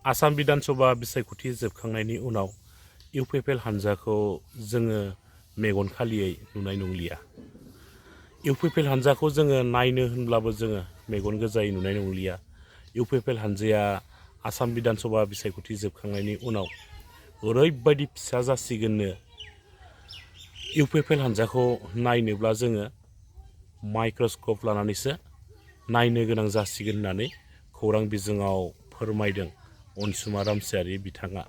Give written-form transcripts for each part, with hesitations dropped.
आसाम विधानसभा बिसायख'थि जोबखांनायनि उनाव UPPL हान्जाखौ जोङो मेगन खालियै नुनाय नंलिया। UPPL हान्जाखौ जोङो नायनो होनब्लाबो जोङो मेगन गोजायै नुनाय नंलिया। UPPL हान्जाया आसाम विधानसभा बिसायख'थि जोबखांनायनि उनाव ओरैबायदि फिसा जासिगोननो UPPL हान्जाखौ नायनोब्ला जोङो माइक्रस्कप लानानैसो नायनो गोनां जासिगोन होननानै खौरां बिजोङाव फोरमायदों अनसुमा रामसियारि बिथाङा।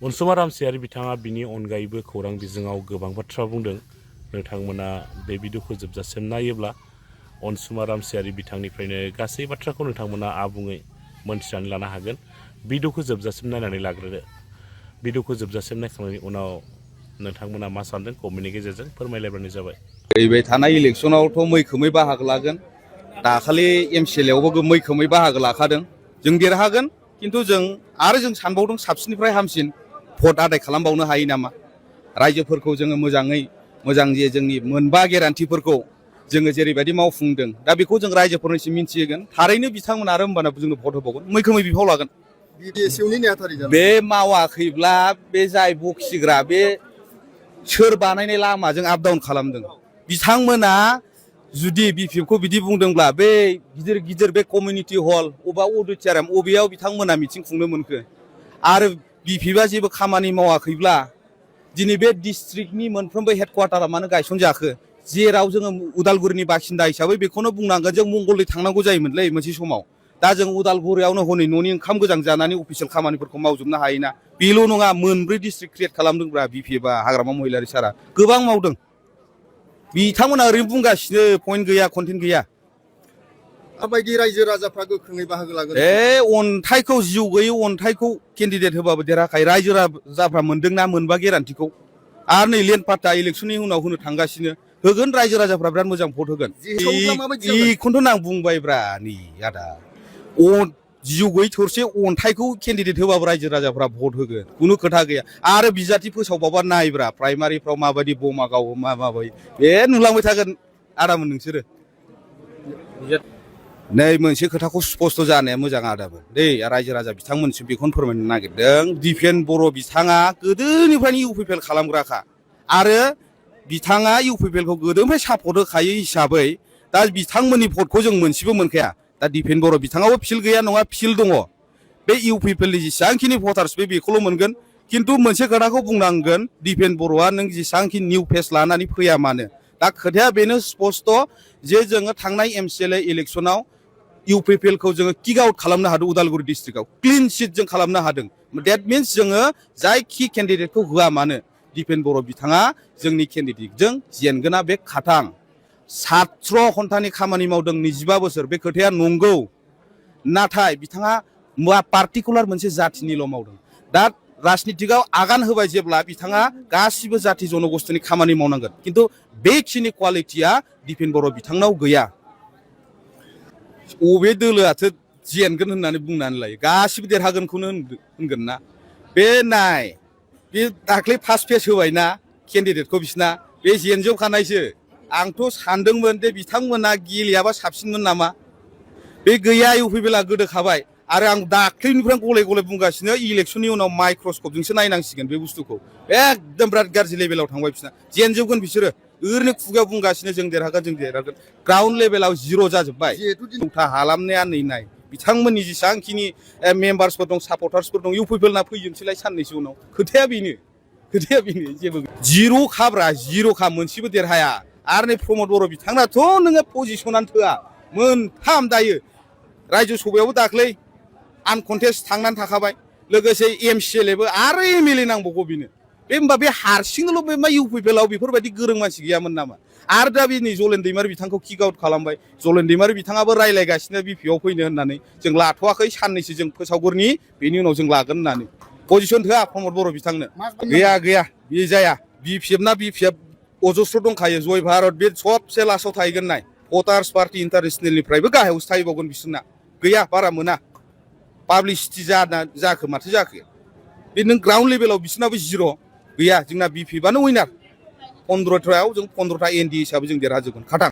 अनसुमा रामसियारि बिथाङा बिनि अनगायैबो खौरां बिजोङाव गोबां बाथ्रा बुंदों। नोंथांमोना बे भिडिअखौ जोबजासिम नायोब्ला अनसुमा रामसियारि बिथांनिफ्रायनो गासै बाथ्राखौ नोंथांमोना आबुङै मोनथिनानै लानो हागोन। भिडिअखौ जोबजासिम नायनानै लाग्रोदो। भिडिअखौ जोबजासिम नायखांनायनि उनाव नोंथांमोना मा सानदों कमेन्टनि गेजेरजों फोरमायलायबानो जाबाय। फैबाय थानाय इलेक्सनावथ' मैखोमै बाहागो लागोन। दाखालि MCL आवबो मैखोमै बाहागो लाखादों। जों देरहागोन, खिन्थु जों सानबावदों साबसिननिफ्राय हामसिन भट आदाय खालामबावनो हायो नामा। रायजोफोरखौ जोङो मोजां जे जोंनि मोनबा गेरान्टिफोरखौ जोङो जेरैबायदि मावफुंदों, दा बेखौ जों रायजोफोरनिसिम मिन्थिहोगोन। थारैनो बिथांमोना आरो होमबाना जोंनो भट होबावगोन, मैखोमै बिफाव लागोन। बे मावाखैब्ला बे जाय बखिग्रा बे सोर बानायनाय लामाजों आप डाउन खालामदों बिथांमोना जुदि BPFखौ बिदि बुंदोंब्ला बे गिदिर बे कमिउनिटि हल अबा अडिटोरियाम अबेयाव बिथांमोना मिटिं खुंनो मोनखो। आरो BPFआ जेबो खामानि मावाखैब्ला दिनै बे डिस्ट्रिक्टनि मोनफ्रोमबो हेडक्वार्टारा मानो गायसनजाखो। जेराव जोङो उदालगुरिनि बासिन्दा हिसाबै बेखौनो बुंनांगोन, जों मंगलदै थांनांगौ जायोमोनलै मोनसे समाव। दा जों उदालगुरियावनो हनै न'नि ओंखाम गोजां जानानै अफिसियेल खामानिफोरखौ मावजोबनो हायोना। बेल' नङा, मोनब्रै डिस्ट्रिक्ट क्रियेट खालामदोंब्रा BPFआ, हाग्रामा महिलारि सारा गोबां मावदों। बिथांमोना ओरैनो बुंगासिनो, पइन्ट गैया, कन्टेन्ट गैया। माबायदि रायजो राजाफ्रा गोख्रोङै बाहागो लागोन? अन्थाइखौ, जिउ गैयै अन्थाइखौ केन्डिडेट होबाबो देरहाखायो। रायजो राजाफ्रा मोनदोंना मोनबा गेरान्टिखौ। आरो नै लेन्ड पार्टआ इलेक्सननि उनाव होनो थांगासिनो। होगोन, रायजो राजाफ्रा बिराद मोजां भट होगोन। बेखौनोथ' आं बुंबायब्रा नै आदा। जिउ गैयै थरसे अन्थाइखौ केन्डिडेट होबाबो रायजो राजाफ्रा भट होगोन, खुनु खोथा गैया। आरो बिजाथि फोसावबाबा नायब्रा प्राइमारिफ्राव माबायदि बमा गावो माबायदि, बे नुलांबाय थागोन आदामोन नोंसोरो। नै मोनसे खोथाखौ स्पस्ट जानाया मोजां आदामोन दै, रायजो राजा बिथांमोनसिम बेखौनो फोरमायनो नागिरदों। दिपेन बर' बिथाङा गोदोनिफ्रायनो UPPL खालामग्राखा आरो बिथाङा UPPLखौ गोदोनिफ्राय सापर्ट होखायो हिसाबै दा बिथांमोननि भटखौ जों मोनसेबो मोनखाया। दा दिपेन बर' बिथाङाबो फिल्ड गैया नङा, फिल्ड दङ। बे UPPLनि जेसेबांखिनि भटार्स बेखौल' मोनगोन। खिन्थु मोनसे खोथाखौ बुंनांगोन, दिपेन बर'आ नों जेसेबांखि निउ फेस लानानै फैया मानो, दा खोथाया बेनो स्पस्ट जे जोङो थांनाय MCLA इलेक्सनाव UPPLखौ जोङो किक आउट खालामनो हादों। उदालगुरि डिस्ट्रिक्टआव क्लिन सिट जों खालामनो हादों। डेट मिन्स जोङो जायखि केन्डिडेटखौ होआ मानो दिपेन बर' बिथाङा जोंनि केन्डिडेटजों जेनगोना बे खाथां। 17 घन्टानि खामानि मावदों, 22 बोसोर, बे खोथाया नंगौ। नाथाय बिथाङा पार्टिकुलार मोनसे जाथिनिल' मावदों। दा राजनितिकआव आगान होबाय जेब्ला बिथाङा गासिबो जाथि जनगोष्ठीनि खामानि मावनांगोन, खिन्थु बेखिनि क्वालिटिया दिपेन बर' बिथांनाव गैया। अबे दोलोआथो जेनगोन होननानै बुंनानै लायो, गासिबो देरहागोनखौनो होनगोन ना। बे नाय, बे दाख्लै फार्स्ट फेज होबायना केन्डिडेटखौ बिसिना, बे जेनजोबखानायसो। आंथ' सानदोंमोन जे बिथांमोना गेलेयाबा साबसिनमोन नामा। बे गैया, UPPLआ गोदोखाबाय। आरो आं दाख्लैनिफ्राय गले बुंगासिनो, इलेक्सननि उनाव माइक्रस्कपजोंसो नायनांसिगोन बे बुस्थुखौ। एकदम बिराद गाज्रि लेभेलाव थांबाय बिसिना, जेनजोबगोन बिसोरो। ओरैनो खुगायाव बुंगासिनो जों देरहागोन। ग्राउन्ड लेभेलाव जिर' जाजोब्बाय। उल्था हालामनाया नै नाय, बिथांमोननि जेसेबांखिनि मेम्बार्सफोर दं, सापर्टार्सफोर दं, UPPLना फैजोबसैलाय साननैसो उनाव। खोथाया बेनो जेबो जिर'खा मोनसेबो देरहाया। आरो नै प्रमद बर' बिथांनाथ' नोङो पजिसनानो थोआ, मोनथाम दायो। रायजो सभायावबो दाख्लै आनकन्टेस्ट थांनानै थाखाबाय, लोगोसे MCLAबो आरो MLA नांबावगौ बेनो। बे होमबा बे हारसिंल' बे मा UPPLआव बेफोरबायदि गोरों मानसि गैयामोन नामा। आरो दा बे नै जलेन दैमारि बिथांखौ किक आउट खालामबाय। जलेन दैमारि बिथाङाबो रायलायगासिनो BPआव फैनो होननानै, जों लाथ'वाखै, साननैसो जों फोसावगोरनि, बेनि उनाव जों लागोन होननानै। पजिसन थोआ प्रमद बर' बिथांनो, गैया बे जाया। BPF अजस्र दंखायो, जय भारत बे सबसे लास्टआव थाहैगोन नाय। भटार्स पार्टि इन्टारनेसनेलनिफ्रायबो गाहायावसो थाहैबावगोन बिसोरना, गैया, बारा मोना। पाब्लिसिटि जाखो माथो जाखो। बे नों ग्राउन्ड लेभेलाव बिसोरनाबो जिर', गैया। जोंना BPFआनो उइनार। 15थायाव जों 15था ND हिसाबै जों देरहाजोबगोन, खाथां।